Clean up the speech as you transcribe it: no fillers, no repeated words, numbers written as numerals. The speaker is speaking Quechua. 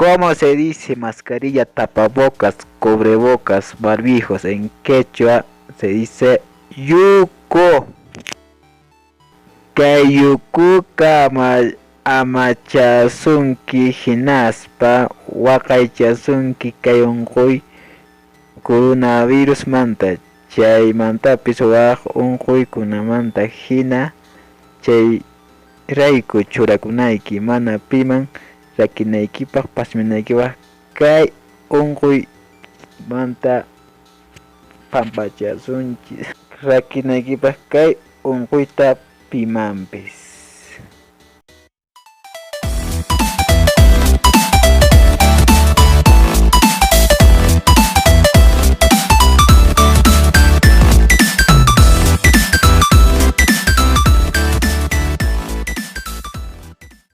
¿Cómo se dice mascarilla, tapabocas, cubrebocas, barbijos? En quechua se dice yuku. Kay yukuqa amachasunki hinaspa waqaychasunki kay unquy coronavirusmanta, chaymantapis waq unquykunamanta hina chayrayku churakunayki mana piman rakinaykipaq pasminaykipaq kay unquymanta pampachasunchis rakinaykipaq kay unquyta pimanpis.